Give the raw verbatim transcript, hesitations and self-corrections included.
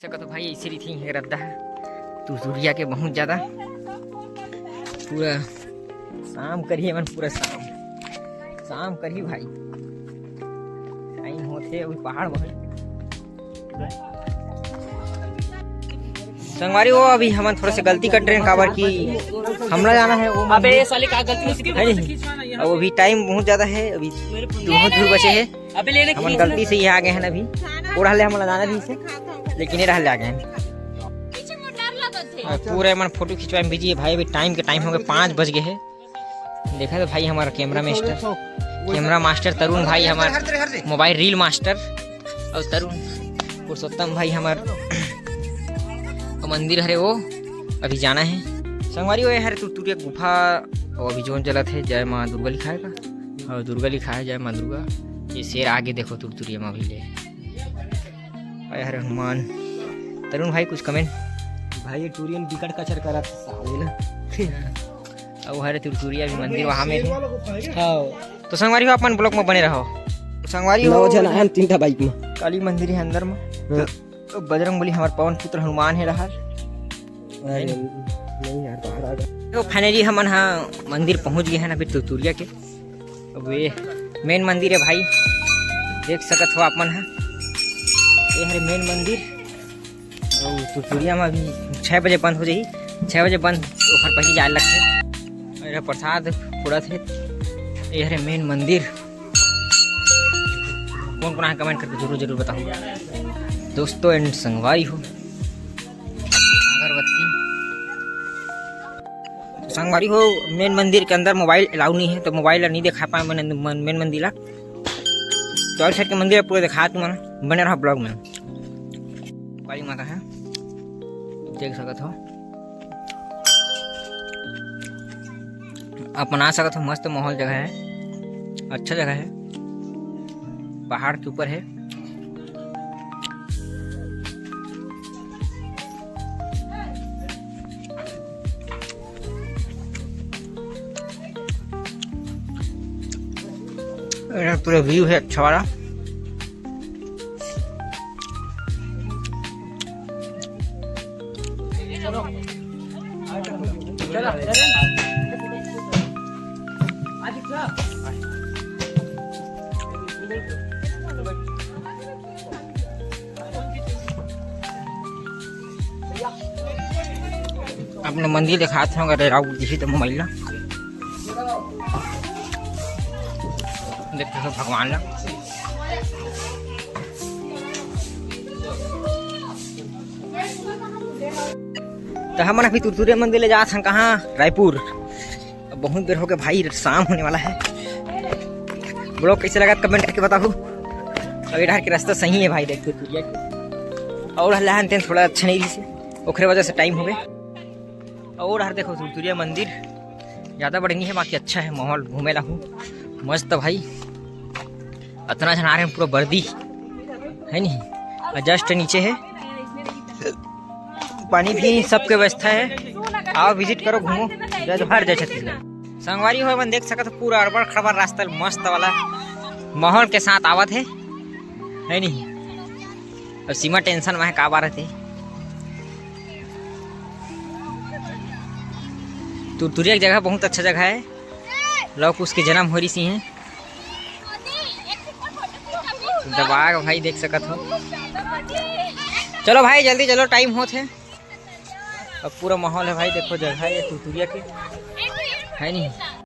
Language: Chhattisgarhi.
सकत हो भाई, ऐसे रहिथे इहाँ के रद्दा ह। तुरतुरिया के बहुत ज्यादा, पूरा शाम करही एमन, पूरा शाम, शाम करही भाई। टाइम होथे, अभी पहाड़ बहुत। संगवारी हो, अभी हमन थोड़ा से गलती कर डरेन, काबर कि हमला जाना हे, वो अबे, ये साले का गलती उसकी है नहीं? अब अभी टाइम बहुत ज्यादा हे, अभी बहुत दूर बचे हे। अबे, लेने हमन गलती से इहाँ आ गे हन अभी। ओ डहर ले हमन ला जाना रहिस हे, लेकिन ए डहर ले आ गे हन। पीछे मोर डर लगत हे। अउ पूरा एमन फोटो खिंचवाए में बिजी हे भाई। अभी टाइम के टाइम हो गे, पाँच बज गे हे। देखा तो भाई, हमर कैमरा मास्टर, कैमरा मास्टर तरुण भाई, हमर मोबाइल रील मास्टर, अउ तरुण पुरुषोत्तम भाई, हमर मंदिर हरे, वो अभी जाना हे। संगवारी हो, ए हरे तुरतुरिया गुफा, अउ अभी जोन चलत हे, जय माँ दुर्गा लिखाय का, अउ दुर्गा लिखाय हे, जय माँ दुर्गा। ये शेर आगे देखो तुरतुरिया में अभी ले। अरे हरे हनुमान। तरुण भाई, कुछ कमेंट? भाई, ये टूरियन बिकट कचर करत हे, साले ना। अउ हरे तुरतुरिया भी मंदिर वहाँ में हे। हाँ। तो संगवारी हो, अपन ब्लॉग में बने रहो। तो संगवारी हो, नौ झन आयन, तीन ठा बाइक में। काली मंदिर हे अंदर में। हाँ। तो बजरंग बली, हमर पवन पुत्र हनुमान हे डहर। अरे, नहीं यार, बाहर आ गए। तो finally हमन हा मंदिर पहुँच गे हन अभी तुरतुरिया के। अब ये मेन मंदिर हे भाई, देख सकत हो आप मन हा, ये हरे मेन मंदिर। अउ तुरतुरिया में अभी छः बजे बंद हो जाही, छः बजे बंद, ओखर पहली जाए लगथे। अउ ये प्रसाद फोड़त हे, ये हरे मेन मंदिर। कोन कोन आए कमेंट करके जरूर जरूर बताओ दोस्तों and संगवारी हो। अगरबत्ती। संगवारी हो, मेन मंदिर के अंदर मोबाइल अलाउ नहीं हे, तो मोबाइल ला नहीं दिखा पाए मन, मन, मेन मंदिर ला। तो आउटसाइड के मंदिर ला पूरा दिखा तुमन, बने रहो ब्लॉग में। काली माता हे, देख सकत हो, अपन आ सकत हो। मस्त माहौल जगह हे, अच्छा जगह हे, पहाड़ के ऊपर हे। ये पूरा व्यू हे अच्छा वाला। अपने मंदिर दिखात हूँ, अगर राव दिखी तो मोबाइल ला देख सकत हो भगवान ला। तो हमन अभी तुरतुरिया मंदिर ले जात हन कहाँ? रायपुर। अब बहुत बेर हो गया भाई, शाम होने वाला है। ब्लॉग कैसे लगा कमेंट करके बताओ। अभी डहर के रास्ता सही है भाई, देख तुरतुरिया के। अउ लहन तेन थोड़ा अच्छा नहीं रही, ओखरे वजह से टाइम हो गए। अउ डहर देखो तुरतुरिया मंदिर ज्यादा बड़े नहीं है, बाकी अच्छा है माहौल घूमे ला हूँ मस्त भाई। अतना झन आ रहे हैं, पूरा बर्दी है नहीं, जस्ट नीचे है। पानी भी सबके व्यवस्था है, आओ विजिट करो, घूमो, जय जोहार, जय छत्तीसगढ़। संगवारी हो, मन देख सकत हो, पूरा अड़बड़ खड़बड़ रास्ता, मस्त वाला माहौल के साथ आवत है, है नहीं? अब सीमा टेंशन में है, का बार है? तुरतुरिया एक जगह, बहुत अच्छा जगह है, लव कुश के जन्म हो रही सी है। दबा के भाई देख सकत हो। चलो भाई जल्दी चलो, टाइम होत है। अब पूरा माहौल है भाई, देखो जगह है ये तुरतुरिया के, है नहीं?